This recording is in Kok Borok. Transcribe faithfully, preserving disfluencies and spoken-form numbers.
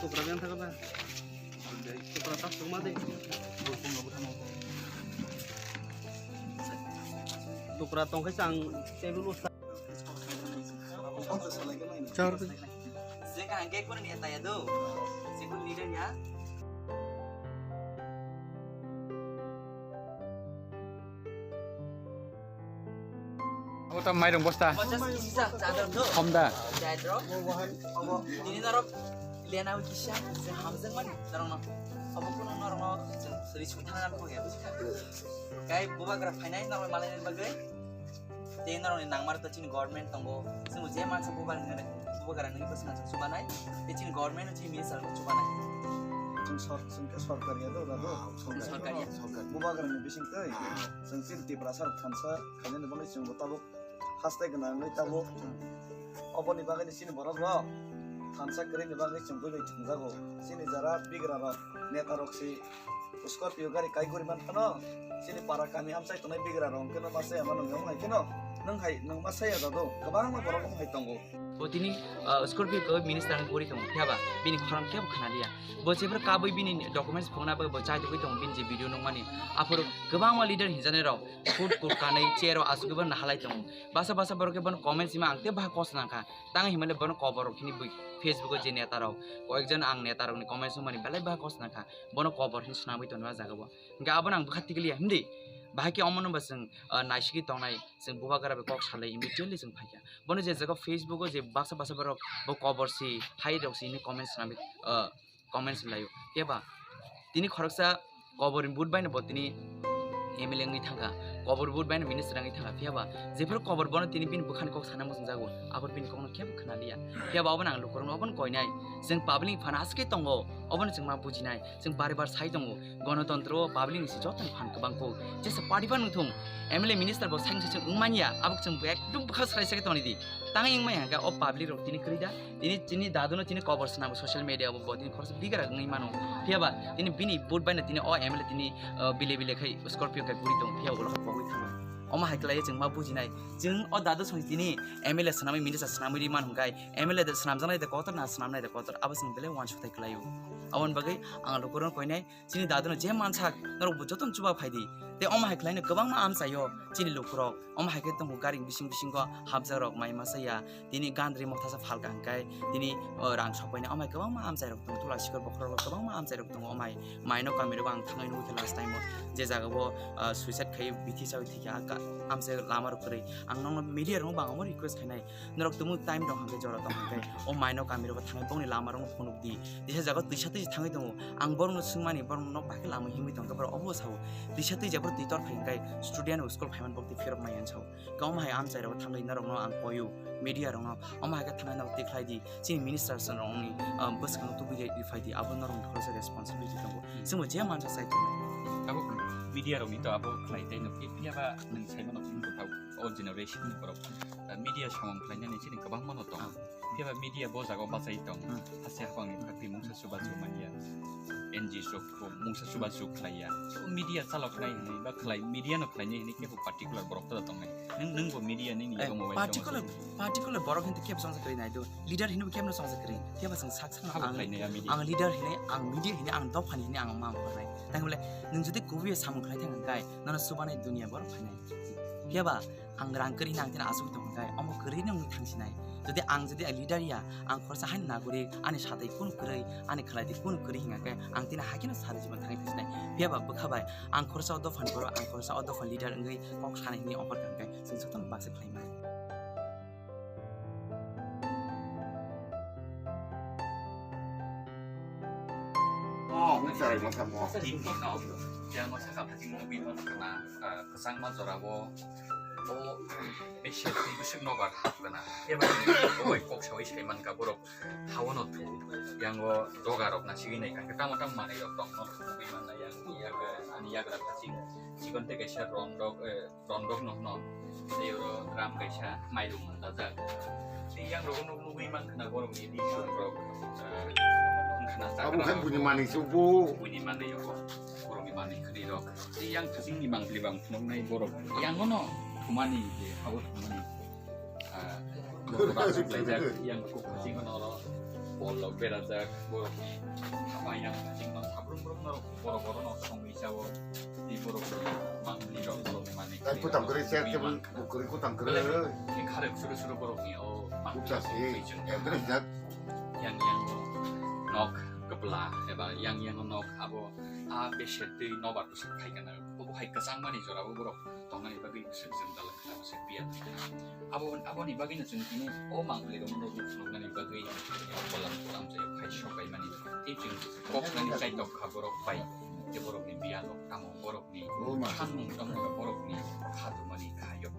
Tupra yang thaka ba. Tupra tak tuma de. Tupra tong khe chang tebul usta. Char. Sika angke kun ni taya do. Sikun leader ya. Abo ta mairung bosta. Pachas kisa chador do. Khomda. Chador. Obo tini norok lena kisa se hamjak mani norok no. Obo kuno norok no seri sung thana ko ya. Kai bubagra phainai norok malai bagwi. Tei norok ni nangmar to chini government tongo. Simo je mansa bubagra ni bubagra ni bwswk chubanai. Tei chini government chini minister chubanai. Chwng sor-, chwng khe sorkar ya do, da do? Sorkar. Sorkar ya. Bubagra ni bising tei. Chwng chini Tiprasa rok thansa khainani bagwi chwng bo tabuk haste gwnangwi tabuk. Oboni bagwi ni chini borok rok thansa kwrwini bagwi chwng buibai thwngjago. Chini jara bigra rok, neta rok si Scorpio gari kai guri man phano chini para kami amchai tongnai bigra rok keno masa ya mano yong nai keno nung hai nung masa ya dado kwbangma borok wng hai tongo. Bo tini, ah, Scorpio ko minister ang guri tongo, phiya ba bini khorang kebo khana liya. Bo jephru kabui bini documents phungna bai bo chai tugui tongo, bini je video nungmani. Aphuru kwbangma leader hinjani rok, food court kanwi chair o asugui bo nahalai tongo. Basa basa borok khe bono comments hima ang tei baha kos nangkha. Tang himale bono kobor rok hini bui Facebook o je neta rok, koyekjon ang neta rokni comments nungmani belai baha kos nangkha. Bono kobor hin swnamwi tongo a jaga o. Hingke abono ang bwkha tikliya himdi. Bahai khe omono bo chwng, ah, naisigwi tongnai, chwng bubagra bai kok salai immediately chwng phaikha. Bono je jaga Facebook o je baksa baksa borok bo kobor si, hai rok si hwnwi comment swnamwi, ah, comment swlaio. Phiya ba tini khoroksa kobor ni but bai no bo tini M L A wngwi thangkha, kobor but bai no minister wngwi thangkha. Phiya ba jephru kobor bono tini bini bwkhani kok sana muchungjago, aboni bini kokno kebo khna liya. Phiya ba obono ang lukurokno obono koinai, chwng public ni phano aswk tongo, obono chwng ma bujinai. Chwng bari bar sai tongo, gonotontro o public ni se joto ni phan kwbang kok. Jesa party phano wngthung, M L A minister bo sai wngsa chwng wngmanya, abo chwng ekdum bwkha srai sai tongnai di. Tang wngmaya hwnkhe o public rok tini kwrwi da, tini, tini dadu no tini kobor swnam social media o bo tini khoroksa bigra wngwi mano. Phiya ba tini bini but bai no tini o M L A tini, uh, bile bile khai Scorpio khai guri tong, phiya ulo pogwi thango. Omo hai kwlai chwng ma bujinai, chwng o dadu song tini M L A swnamwi minister swnamwi ri man hwnkhe M L A de swnamjaknai de kotor na swnamnai de kotor, abo chwng belai uansukthai kwlaio. Aboni bagwi ang lukurokno koinai, chini daduno je mansak, norok bo jotono chuba phaidi. Tei omo hai khlaino kwbangma amchaio chini lukurok. Omo hai khe tongo gari bising bisingo hapjakrok mai masa ya. Tini gandri mothasa phalka hwnkhe tini, o, rang sokpaini omo hai kwbangma amchairok tongo. Tula sikor bokhorok kwbangma amchairok tongo. Omo hai maino kamirok ang thangwi nugwi khe last time o je jagao, o, suicide khai bithi chawi thikha amchai lamarok kwrwi. Ang nokno media rokno bo ang omo request khainai. Norok tumung time rok hwnkhe jora tong hwnkhe o maino kamirok thangwi bongni lamarokno phunuk di. Tisa jaga twisa twisa thangwi tongo. Ang borokno swngmani, borokno nok bahai khe lama himwi tongkhe borok obo sao. Twisa twisa borok twi tor phai hwnkhe student o school phaiman borok twi phirok maya sao. Khe omo hai amchairok thangwi norokno ang koyo, media rokno omo hai khe thangwi norok tikhlai di. Chini minister rokni, ah, bwskango tubui rifai di. Abo norokni khoroksa responsibility tongo. Chwngbo je mansa chai tongo. Abo media rokni to abo khlai tei no, phiya ba nwng sai mano phung kwthao o generation ni borok, ah, media samung khlainani chini kwbangma no tong. Ah. Phiya ba media bo jaga o bachai tong. Hmm. Haste hapang ni khati mungsa chubachu manya. N G O rok bo mungsa chubachu khlaiya. So media chalok nai hwnwi ba khlai, media no khlainai hwnwi kebo particular borok ta tongnai. Nwng, nwng bo media nini, eh, yago mobile particular, tongo. Particular borok hinwi kebo chongsa kwrwi nai do. Leader hinwi kebo no chongsa kwrwi. Phiya ba chwng sak sak no habo ang, khlainai ya media. Ang leader hinwi, ang media hinwi, ang dophani hinwi ang ma ongkha nai. Tang bole nwng jodi kubui samung khlai thang kai, nono chubanai dunia borok phainai. Phiya ba ang rang kwrwi nang tini aswk tong khe, omo kwrwi nang thangsinai. Jodi ang jodi leader ya, ang khoroksa haino nagorik, ani satai kunu kwrwi, ani khlai twi kunu kwrwi hingkha khe, ang tini hakheno sari jibon thangwi thangsinai. Phiya ba bwkha bai, ang khoroksa o dophani borok, ang khoroksa o dophani leader wngwi kok sanai hwnwi offer kha khe, chwng jotono baksa khlai mano. Oh, ngi sarai mo samo. T V no, yang mo saka pati movie mo kana, ah, kesang ma jora bo. O, Asia twi bwswk nobar hap kana. Eba ni bai kok sawi sai man ka borok. Hawo no thu. Yang o doga rok na sigi nai ka. Tamo tam manai rok tong no thu movie man na yang, yang, ani yagra kaching. Chikon te kaisa rong rok, eh, rondok no hwno. Tei oro drum kaisa mairum dajak. Tei yang rogo nog nugui man khna borok ni di rok, eh, wngkhna abo khe chakra buini rok. Manwi se bo. Buini manwi rok, borok ni manwi khri rok. Tei yang thasing ni mangpli bang phunuk nai borok. Yang no thumani je habo thumani. Ah, borok rajak laijak, yang kuk thasing no oro. Bolrok berajak, borokni hamya, chwngno sabrum brum norok borok orono songwi chao. Tei borokni mangmani rok, borokni manwi Tei kwrwi kutang rok kwrwi, chair table kwrwi, kutang kwrwi. Belai khe kharwi suru suru borokni o mangmani Bukcha rok se, twi chwng address jak. Yang yang nok kwpla eba yang yang nok abo a beser twi nobar bwswk phai kana. Obo hai kwchangmani jorao borok tongnani bagwi bwswk jwng dalwk kha, bwswk biya phai kana. Abo, aboni bagwino chwng tini o mangpili rok no phunuknani bagwi kolam kolam jai phai sok bai mani. Tei chwng kok nani kaitok kha borok bai. Tei borokni biya rok tamo, borokni O ma. Samung tamo, borokni kha tongmani kha yok.